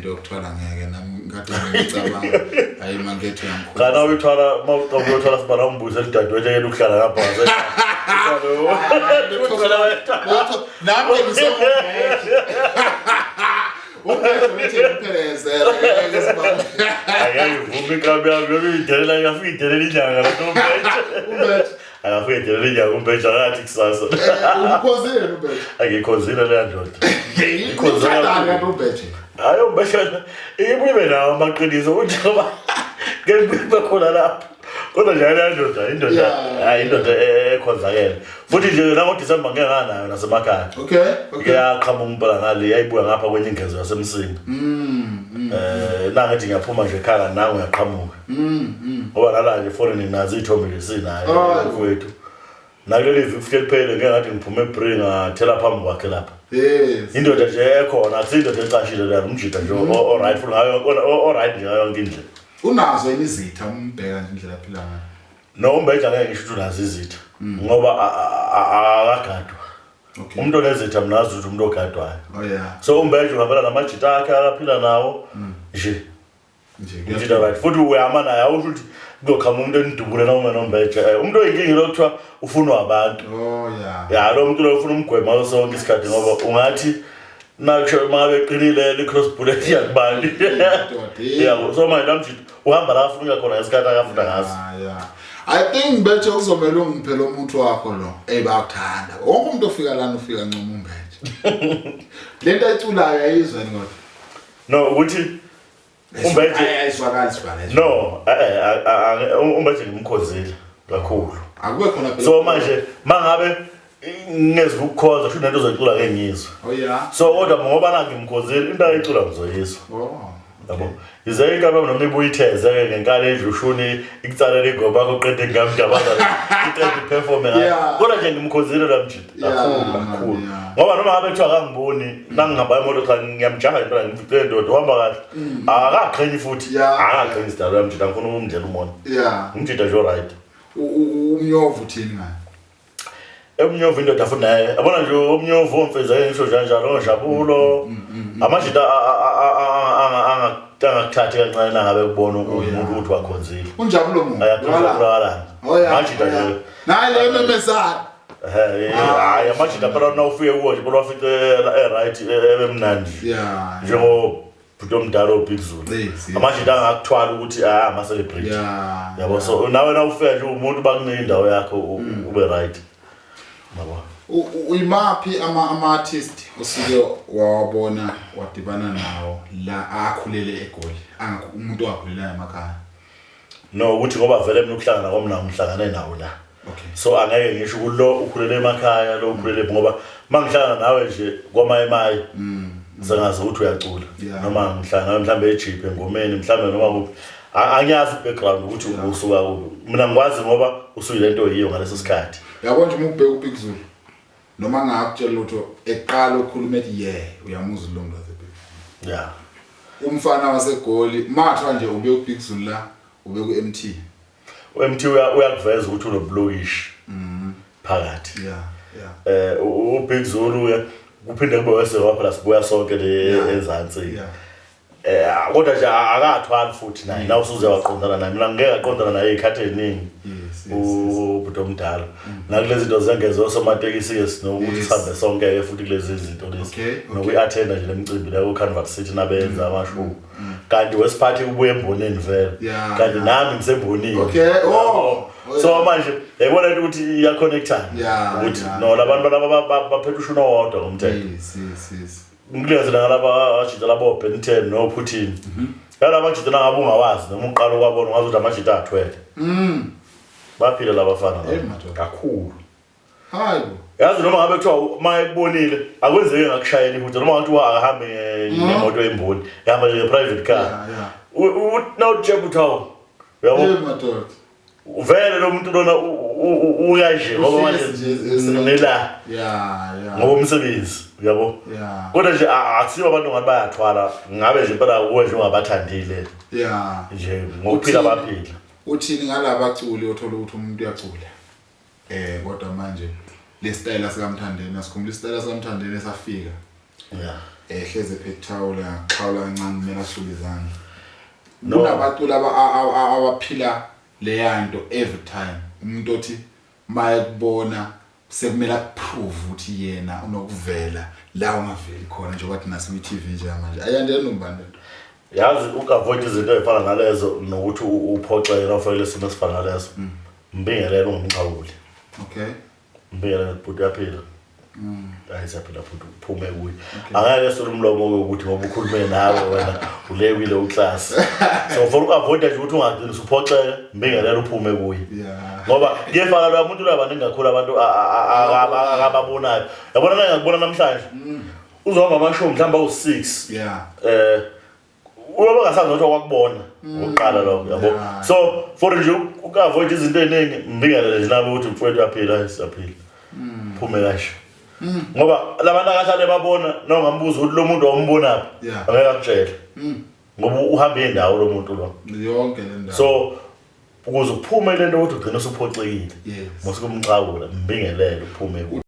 Lento yokuthwala ngeke nami ngikade ngicabanga. Hayi mangethu Cha yamkhulu. nawe uthwala uma ucabanga uyothwala sibala umbuzo elidadewethu ekela ukuhlala ngapha ngase. Nami ngisemumbethe. Umbethe uthi ngiphelezele ngeke sibale. Angeke ngivume inkabi yami yobe idelela ngafika idelela inyanga la umbethe. Umbethe. Akafika idelela inyanga umbethe akathi kusasa. Umkhozile umbethe. Angikhonzile leya ndoda. Ikhozile kanti umbethe. Hayi umbethe ibuye ibe nawo amaqiniso ukuthi ngoba ngeke kube khona lapho. Kodwa nje leya ndoda indoda hayi indoda ekhonzakele. Futhi nje nangoDisemba ngeke nganayo nasemakhaya. Okay. Iyaqhamuka impela ngale yayibuya ngapha kwenye ingezo yaseMsinga. Nangithi ngiyaphuma nje ekhaya nangu uyaqhamuka. Ngoba nala nje efonini nazo iy'thombe nje sinayo mfowethu. Nakuleli viki futhi eliphele ngeke ngathi ngiphume ebri ngathela phambi kwakhe lapha. Indoda nje ekhona akusiyo indoda ecashile leyo umjida nje o-right futhi ngayo o-right nje ngayo yonke indlela. Unazo yini izitha umbheka nje indlela aphila ngayo? No uMbeja ngeke ngisho ukuthi unazo izitha ngoba akagadwa. Umuntu onezitha mina ngazi ukuthi umuntu ogadwayo. Oh yeah. So uMbeja uhambela namajita akhe akaphila nawo nje. Nje Umjita right futhi uyama naye awusho ukuthi kuzoqhamuka umuntu enidubule noma noMbeja. Umuntu oyinkinga lo kuthiwa ufunwa abantu. Oh yeah. Ya lo muntu lo ufuna umgwema ngaso sonke isikhathi ngoba ungathi nakusho uma ngabe eqinile le cross bullet iyakubani. Yabo so manje lamjita uhamba la afuna ukuya khona ngesikhathi akafuna ngaso. Ah, yeah. I think Mbethe uzomela ungiphe lo muntu wakho lo. Ey bayakuthanda. Wonke umuntu ofika lana ufika ncoma uMbethe. Lento ayiculayo ayizwa yini kodwa? No ukuthi uMbethe ayizwakali sibale. No, uMbethe ngimkhozile kakhulu. Akube khona phela. So manje mangabe ngeze ukukhonza kusho nento ozoyicula ngeke ngiyizwe. Oh yeah. So kodwa ngoba na ngimkhozile into ayicula ngizoyizwa. Oh. Yabo. Ize inkabi noma ibuyitheze ke ngenkani edla ushuni ikutsalela ingoma yakho qede ngamdabaza iqede iperform ngayo. Kodwa nje ngimkhozile la mjita kakhulu kakhulu. Ngoba noma ngabe kuthiwa akangiboni nangihamba imoto cha ngiyamjaha impela ngimfice ndoda uhamba kahle. Akaqhenyi futhi. Akaqhenyi sidalo yamjita ngifuna ukumdlela umona. Umjita nje right. Umnyovu uthini ngaye? Emnyovu indoda futhi naye yabona nje umnyovu omfeza ngisho njalo njabulo amajita angakuthathi kancane nangabe kubona umuntu ukuthi wakhonzile. Unjabulo mu. Ayakhonzile. Oh yeah. Amajita nje. Nayi le memezana. Hayi amajita phela nawufike kuwo nje phela wafice e-right ebemnandi. Njengo bhuti omdala oBig Zulu. Amajita angakuthwala ukuthi ah ama celebrity. Yabo so nawe nawufika nje umuntu bakunika indawo yakho ube right. Yabo. Uyimaphi ama artist osuke wawabona wadibana nawo la akhulele eGoli umuntu owakhulela emakhaya? No ukuthi ngoba vele mina ukuhlangana kwami nawo ngihlangane nawo la. So angeke ngisho ukuthi lo ukhulele emakhaya lo ukhulele ngoba mangihlangana nawe nje kwamayimayi sengazi ukuthi uyacula noma ngihlangana nawe mhlambe eJeep engomeni mhlambe noma kuphi angiyazi background ukuthi usuka kuphi. Mina ngikwazi ngoba usuyilento yiyo ngaleso sikhathi. Yabo nje uma ubheka uBig Zulu noma ngakutshela lutho eqala ukukhuluma ethi yeah uyamuzwa lo muntu waseBig. Umfana waseGoli mathiwa nje ube uBig Zulu la ube ku-MT. U-MT uyakuveza ukuthi unoblokish phakathi. uBig Zulu kuphinde kube wese ngoba phela sibuya sonke le enzansi. Kodwa nje akathwali futhi naye nawe usuze waqondana naye. Mina ngeke aqondana naye izikhathi eziningi. Ubhuti omdala. Nakulezi zinto zengezo somatekisi ke sinokuthi sihambe sonke ke futhi kulezi zinto lezi. Nokuyi-attenda nje lemicimbi la ku-Canvas City nabenza amashow. Kanti wesiphathi ubuye embonini vele. Kanti nami ngisembonini. So manje yayibona into ukuthi iyaconnectana. Ukuthi no labantu laba baphethe ushuni owodwa ngomthetho. Ngilezela ngalaba ajita labo Ben 10 no Putin. Yalaba ajita ngabe ungawazi noma uqala ukwabona ungazi ukuthi amajita athwele. Baphila labafana laba kakhulu. Hayibo. Yazi noma ngabe kuthiwa uma ekubonile akwenzeke ngakushayela ihuta noma ngathi akahambe ngemoto emboni ehamba nje nge-private car. Nawutshela ukuthi hawu. Uyabo? Hey madoda. Vele lo muntu lona uya nje ngoba manje nela. Ngoba umsebenzi, uyabo? Kodwa nje akusibo abantu ngathi bayathwala, ngabe nje impela kuwe nje ungabathandile. Nje ngokuphila baphila. Uthini ngalabaculi othola ukuthi umuntu uyacula? Kodwa manje le style sikaMthandeni asikhumbula isitayela sikaMthandeni esafika. Hleze ephethe ithawula, xhawula kancane, kumele asule izandla. No. Kunabaculi abaphila leya nto every time. Umuntu othi mayekubona sekumele akuprove ukuthi yena unokuvela la ungaveli khona, njengoba thina siku-TV njengamanje. Ayandela nombani lento? Yazi, uku-avoid izinto ey'fana nalezo nokuthi uphoxeke nawufakele isimo esifana naleso, mbingelele, ungamxhawuli. Mbingelele, bhuti, uyaphila? Hayi, siyaphila bhuti, uphume kuye. Angeke sole umlomo ukuthi ngoba ukhulume nawe wena ulekile uklasi. So for uku-avoida nje ukuthi ungagcini usuphoxeke, mbingelele, uphume kuye. Ngoba kuyefana loya muntu loya, baningi kakhulu abantu akababonayo. Yabona, la ngakubona namhlanje, uzohamba amashow mhlawumbe awu-6, uyobe ungasazi ukuthi okwakubona ngokuqala lokho, yabo. So for nje uku-avoid izinto ey'ningi, mbingelele nje nabo ukuthi mfowethu, uyaphila? Hayi, siyaphila, phume kanje. Ngoba labantu akahlale babona, nongambuza ukuthi lo muntu awumbonaphi, angeke akutshele, ngoba uhambe indawo lo muntu lo. Yonke le ndawo. So ukuze uphume le nto ukuthi ugcine usuphoxekile, musuke umxhawula, mbingelele, uphume kuye.